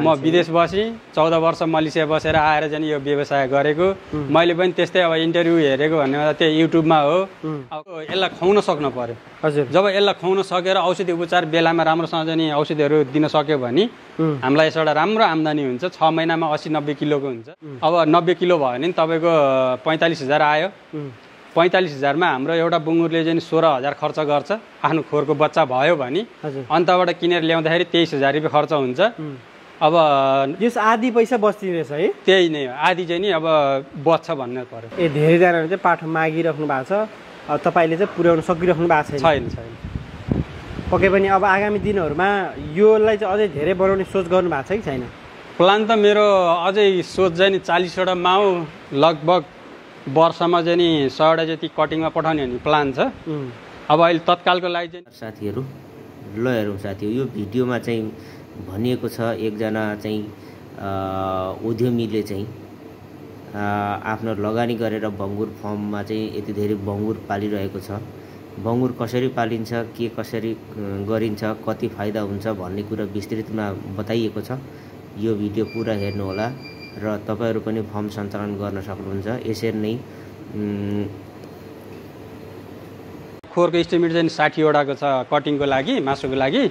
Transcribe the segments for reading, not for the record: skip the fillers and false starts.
म विदेश बसी 14 वर्ष मलेसिया बसेर आएर चाहिँ यो व्यवसाय गरेको। मैले पनि त्यस्तै अब इन्टरभ्यू हेरेको भन्ने त्यही युट्युबमा हो। अब यसलाई खुवाउन सक्नु पर्यो। हजुर, जब यसलाई खुवाउन सकेर औषधि उपचार बेलामा राम्रोसँग चाहिँ औषधिहरू दिन सक्यो भने हामीलाई यसबाट राम्रो आम्दानी हुन्छ। 6 महिनामा 80-90 किलोको हुन्छ। अब 90 किलो भयो भने तपाईँको 45,000 आयो। 45,000 मा हाम्रो एउटा बुङ्गुरले चाहिँ 16,000 खर्च गर्छ। आफ्नो खोरको बच्चा भयो भने अन्तबाट किनेर ल्याउँदाखेरि 23,000 रुपियाँ खर्च हुन्छ। अब यस आधी पैसा बस्दिरहेछ है। त्यही नै हो, आधी चाहिँ नि अब बच्छ भन्ने पर्यो। धेरैजनाले चाहिँ पाठो मागिराख्नु भएको छ, तपाईँले चाहिँ पुर्याउन सकिराख्नु भएको छैन। पक्कै पनि अब आगामी दिनहरूमा योलाई चाहिँ अझै धेरै बनाउने सोच गर्नु भएको छ कि छैन? प्लान त मेरो अझै सोच चाहिँ नि 40वटा माउ लगभग वर्षमा चाहिँ नि 100वटा जति कटिङमा पठाउने भन्ने प्लान छ। अब अहिले तत्कालको लागि चाहिँ साथीहरू ल हेरौँ साथीहरू, यो भिडियोमा चाहिँ भनिएको छ एकजना चाहिँ उद्यमीले चाहिँ आफ्नो लगानी गरेर बङ्गुर फर्ममा चाहिँ यति धेरै बङ्गुर पालिरहेको छ। बङ्गुर कसरी पालिन्छ, के कसरी गरिन्छ, कति फाइदा हुन्छ भन्ने कुरा विस्तृतमा बताइएको छ। यो भिडियो पुरा हेर्नुहोला र तपाईहरु पनि फर्म सञ्चालन गर्न सक्नुहुन्छ। यसरी नै खोरको इस्टिमेट चाहिँ 60 वटाको छ कटिङको लागि, मासुको लागि,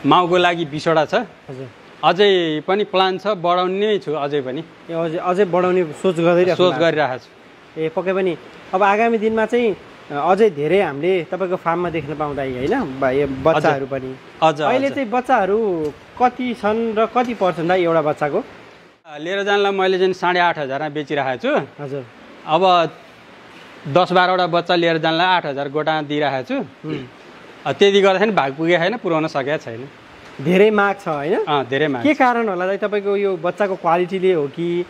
माउको लागि 20 वटा छ। हजुर, अझै पनि प्लान छ, बढाउने छु अझै पनि। अझै बढाउने सोच गरिरहेको छु। पक्कै पनि अब आगामी दिनमा चाहिँ अझै धेरै हामीले तपाईको फार्ममा देख्न पाउँदा हैन बच्चाहरू पनि। अहिले चाहिँ बच्चाहरू कति छन् र कति पर्छन् दाइ एउटा बच्चाको? लिएर जानलाई मैले चाहिँ 8,500 मा बेचिरहेको छु। हजुर, अब 10-12 वटा बच्चा लिएर जानलाई 8,000 गोटा दिइरहेको छु। त्यति गर्दाखेरि भाग पुगेको छैन, पुर्याउन सकेको छैन। धेरै माग छ हैन? धेरै माग। के कारण होला दाइ? तपाईको यो बच्चाको क्वालिटीले हो कि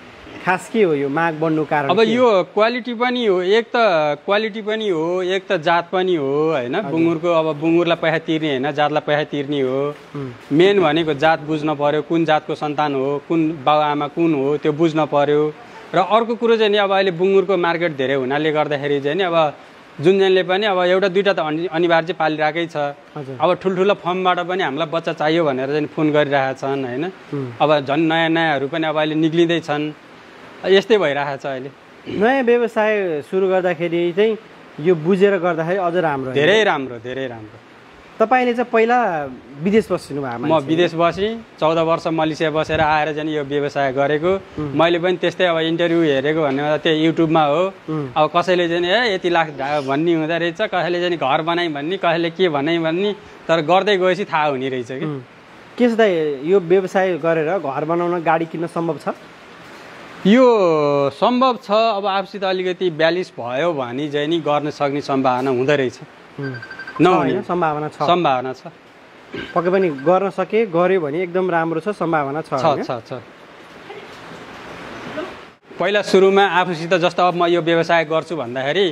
खास के हो यो माग बढ्नु कारण? अब यो क्वालिटी पनि हो, एक त क्वालिटी पनि हो, एक त जात पनि हो हैन। बुङ्गुरको अब बुङ्गुरलाई पैसा तिर्ने हैन, जातलाई पैसा तिर्ने हो। मेन भनेको जात बुझ्न पर्यो, कुन जातको सन्तान हो, कुन बाबुआमा कुन हो त्यो बुझ्न पर्यो। र अर्को कुरो चाहिँ नि अब अहिले बुङ्गुरको मार्केट धेरै हुनाले गर्दाखेरि चाहिँ नि अब जुनले पनि अब एउटा दुईटा त अनिवार्य पालिरहेकै छ। अब ठुल्ठुलो फर्मबाट पनि हामीलाई बच्चा चाहियो भनेर चाहिँ फोन गरिरहेछन् हैन। अब झन् नयाँ नयाँहरू पनि अब अहिले निक्लिँदैछन्। यस्तै भइरहेको छ अहिले। नयाँ व्यवसाय सुरु गर्दाखेरि चाहिँ यो बुझेर गर्दाखेरि अझ राम्रो, धेरै राम्रो, धेरै राम्रो। तपाईले चाहिँ पहिला विदेश बस्नु भएको? म विदेश बसी 14 वर्ष मलेसिया बसेर आएर चाहिँ यो व्यवसाय गरेको। मैले पनि त्यस्तै अब इन्टरभ्यू हेरेको भन्ने त्यही युट्युबमा हो। अब कसैले चाहिँ यति लाख भन्ने हुँदो रहेछ, कसैले चाहिँ घर बनाइ भन्ने, कसैले के बनाइ भन्ने, तर गर्दै गएपछि थाहा हुने रहेछ के छ दाइ? यो व्यवसाय गरेर घर बनाउन, गाडी किन्न सम्भव छ? यो सम्भव छ। अब आफूसित अलिकति ब्यालेन्स भयो भने चाहिँ नि गर्न सक्ने सम्भावना हुँदो रहेछ। नहुने सम्भावना छ? सम्भावना छ। पक्कै पनि गर्न सके, गर्यो भने एकदम राम्रो छ, सम्भावना छ। पहिला सुरुमा आफूसित जस्तो अब म यो व्यवसाय गर्छु भन्दाखेरि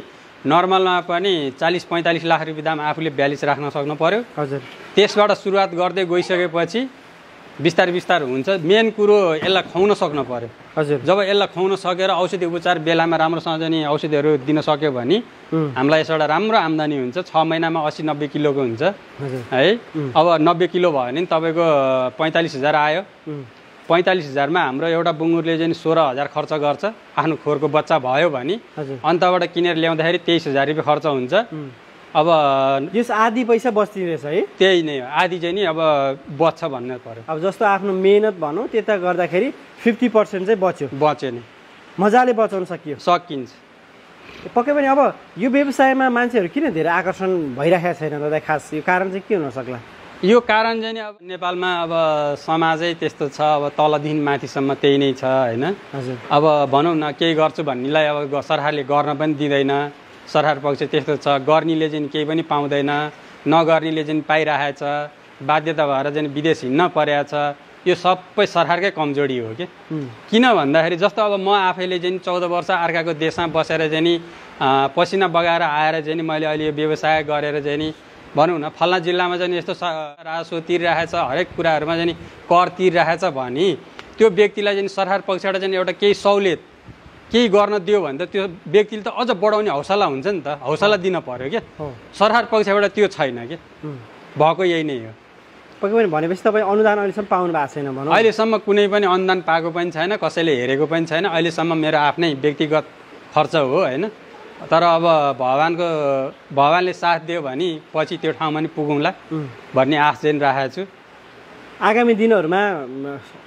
नर्मलमा पनि 40-45 लाख रुपियाँ दाम आफूले ब्यालेन्स राख्न सक्नु पर्यो। हजुर, त्यसबाट सुरुवात गर्दै गइसकेपछि बिस्तार हुन्छ। मेन कुरो यसलाई खुवाउन सक्नु पर्यो। हजुर, जब यसलाई खुवाउन सकेर औषधि उपचार बेलामा राम्रोसँग चाहिँ औषधिहरू दिन सक्यो भने हामीलाई यसबाट राम्रो आम्दानी हुन्छ। 6 महिनामा 80-90 किलोको हुन्छ है। अब 90 किलो भयो भने तपाईँको 45,000 आयो। 45,000 मा हाम्रो एउटा बुङ्गुरले चाहिँ 16,000 खर्च गर्छ। आफ्नो खोरको बच्चा भयो भने अन्तबाट किनेर ल्याउँदाखेरि 23,000 रुपियाँ खर्च हुन्छ। अब यस आधी पैसा बस्दिरहेछ है। त्यही नै हो, आधी चाहिँ नि अब बच्छ भन्ने पर्यो। अब जस्तो आफ्नो मेहनत भनौँ त्यता गर्दाखेरि 50% चाहिँ बच्यो नि, मजाले बचाउन सकिन्छ। पक्कै पनि अब यो व्यवसायमा मान्छेहरू किन धेरै आकर्षण भइरहेको छैन दादा? खास यो कारण चाहिँ के हुन सक्ला? यो कारण चाहिँ नि अब नेपालमा अब समाजै त्यस्तो छ। अब तलदेखि माथिसम्म त्यही नै छ हैन। हजुर, अब भनौँ न केही गर्छु भन्नेलाई अब सरकारले गर्न पनि दिँदैन। सरकार पक्ष त्यस्तो छ, गर्नेले चाहिँ केही पनि पाउँदैन, नगर्नेले चाहिँ पाइरहेछ। बाध्यता भएर चाहिँ विदेश हिँड्न परेको छ। यो सबै सरकारकै कमजोरी हो कि। किन भन्दाखेरि जस्तो अब म आफैले चाहिँ 14 वर्ष अर्काको देशमा बसेर चाहिँ नि पसिना बगाएर आएर चाहिँ नि मैले अहिले यो व्यवसाय गरेर चाहिँ नि भनौँ न फल्ना जिल्लामा चाहिँ यस्तो राजस्व तिरिरहेछ, हरेक कुराहरूमा चाहिँ कर तिरिरहेछ भने त्यो व्यक्तिलाई चाहिँ सरकार पक्षबाट चाहिँ एउटा केही सहुलियत केही गर्न दियो भने त त्यो व्यक्तिले त अझ बढाउने हौसला हुन्छ नि त। हौसला दिन पर्यो क्या। सरकार पक्षबाट त्यो छैन कि, भएको यही नै हो। पक्कै पनि भनेपछि तपाईँ अनुदान अहिलेसम्म पाउनु भएको छैन भनौँ। अहिलेसम्म कुनै पनि अनुदान पाएको पनि छैन, कसैले हेरेको पनि छैन। अहिलेसम्म मेरो आफ्नै व्यक्तिगत खर्च हो होइन। तर अब भगवानले साथ दियो भने पछि त्यो ठाउँमा नि पुगौँला भन्ने आश चाहिँ राखेको छु। आगामी दिनहरूमा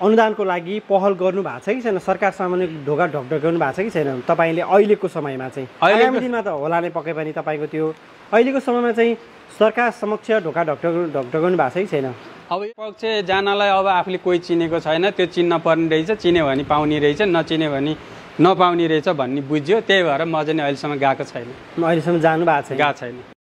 अनुदानको लागि पहल गर्नु भएको छ कि छैन? सरकार सामान्य ढोका ढकढकाउनु भएको छ कि छैन तपाईँले अहिलेको समयमा चाहिँ? आगामी दिनमा त होला नै पक्कै पनि तपाईँको त्यो अहिलेको समयमा चाहिँ सरकार समक्ष ढोका ढकढकाउनु भएको छ कि छैन? अब यो पक्ष जानलाई अब आफूले कोही चिनेको छैन, त्यो चिन्न पर्ने रहेछ, चिन्यो भने पाउने रहेछ, नचिन्यो भने नपाउने रहेछ भन्ने बुझ्यो। त्यही भएर म चाहिँ अहिलेसम्म गएको छैन। अहिलेसम्म जानु भएको छैन? गएको छैन।